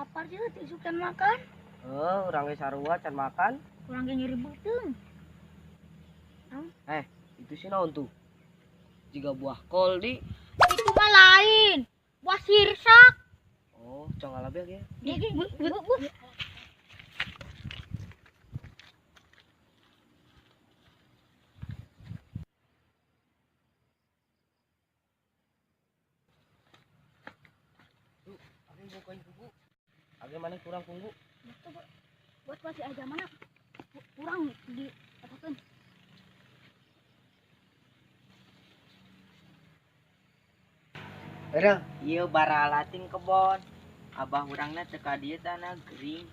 Lapar juga teu isuk can makan. Heuh, urang ge sarua can makan. Urang ge nyeri beuteung. Eh, itu sih naon tuh? Jiga buah kol di. Itu mah lain. Buah sirsak. Oh, cong alabel ya. Gi, bu, bu, bu. Age bukain punggu. Age mana kurang punggu? Itu buat masih aja mana? Kurang di ataskan. Ereh, ieu baralating kebon. Abah urangna teu ka dieu tanah gering.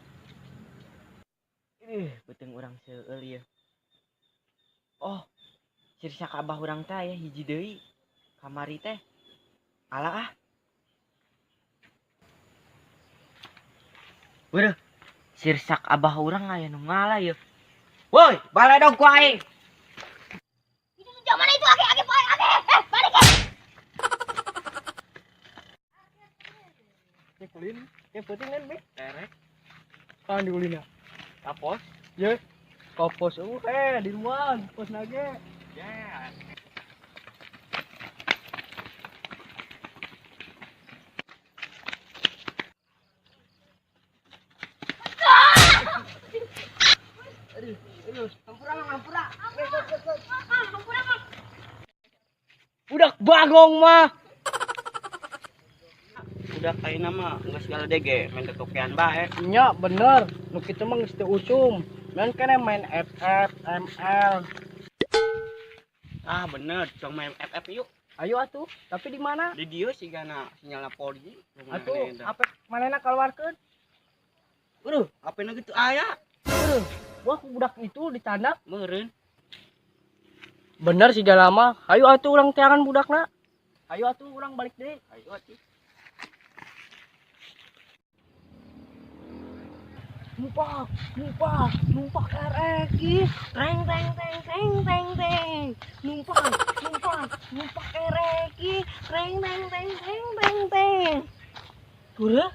Ih, beuteung urang seueul ieu. Oh, sirsak abah urang teh aya hiji deui. Kamari teh. Alah ah. Waduh, sirsak abah urang aya nu ngala ieu. Woi, baledog ku aing. Itu zaman itu age age age. Eh, balik eh. Kulin, ya penting kan, Be? Terek. Kan diulina. Kapos? Ye. Kopos di rumah, pos nage. Ya. Aduh, aduh, hampura mang, hampura. Hampura, Mang. Budak bagong mah. Udah kayak nama nggak segala dege main ketokean bae. Nya bener, nu kitu mah geus teu usum. Main kene main FF, ML. Ah bener, cong main FF yuk. Ayo atuh, tapi di mana? Di dieu sigana sinyalna 4G. Atuh, HP manehna kaluarkeun? Waduh, HP-na gitu aya. Waduh, wah ku budak itu ditandak. Meureun. Bener sih lama. Ayo atuh urang teangan budakna. Ayo atuh urang balik deui. Ayo atuh. Numpak, numpak, numpak RX ih. Teng teng teng teng teng teng. Numpak, numpak, numpak RX ih. Teng teng teng teng teng teng. Gura?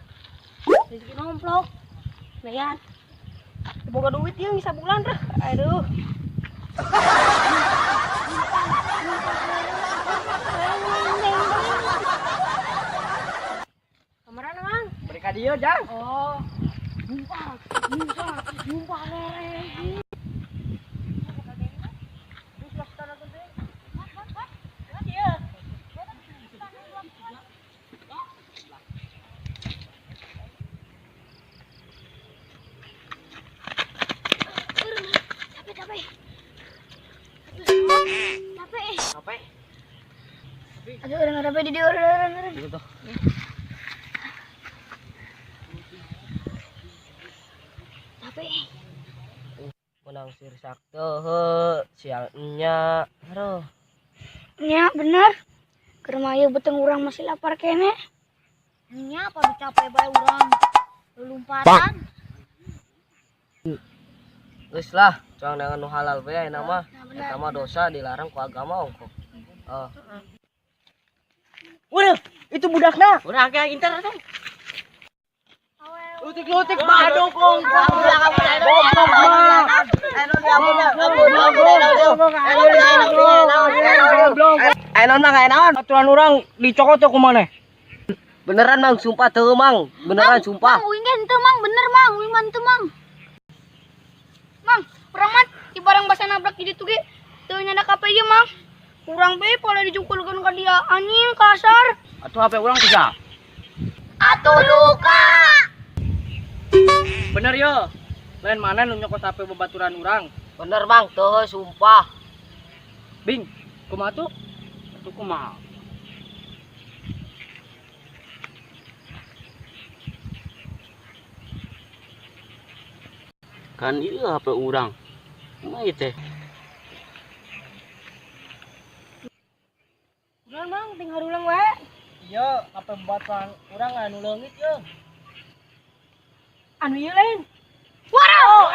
Rezeki nomplok. Lumayan. Boga duit ieu geus sabulan reh. Aduh. Kamarana, Mang? Beri ka dieu, Jang. Oh. Numpak, numpak, numpak RX. Capek, capek. Capek. Capek. Aduh, udah nggak capek di dia, udah. Gitu. Capek. Menang sirsak teh, sial nya. Aduh. Nya bener. Keur mah ieu beuteung urang masih lapar kene. Nya apa capek bae urang. Lompatan. Geus lah, cuang dengan nu halal bae ayeuna mah. Eta mah dosa dilarang ku agama ongkoh. Heeh. Waduh, itu budakna. Urang ge inter teh. Lutik-lutik badok ongkoh. Goblok mah. Goblok. Aya naon Mang, aya naon? Aturan urang dicokot teh kumaneh? Beneran Mang, sumpah teu Mang. Beneran sumpah. Mang, uing ge henteu Mang, bener Mang, uing mah henteu Mang. Mang, urang mah di barang basa nabrak di ditu ge teu nyandak HP ieu Mang. Urang bae pola dijungkulkeun ka dia anjing kasar. Atuh HP urang kusaha? Atuh duka. Bener yo. Lain mana nu nyokot HP babaturan urang? Bener Mang, teu sumpah. Bing, kumaha tuh? Atuh kumaha? Kan ieu HP urang. Kumaha ieu teh? Urang Mang, ting harulang wae. Iya, HP babaturan urang anu leungit ye. Anu ieu lain. Waduh.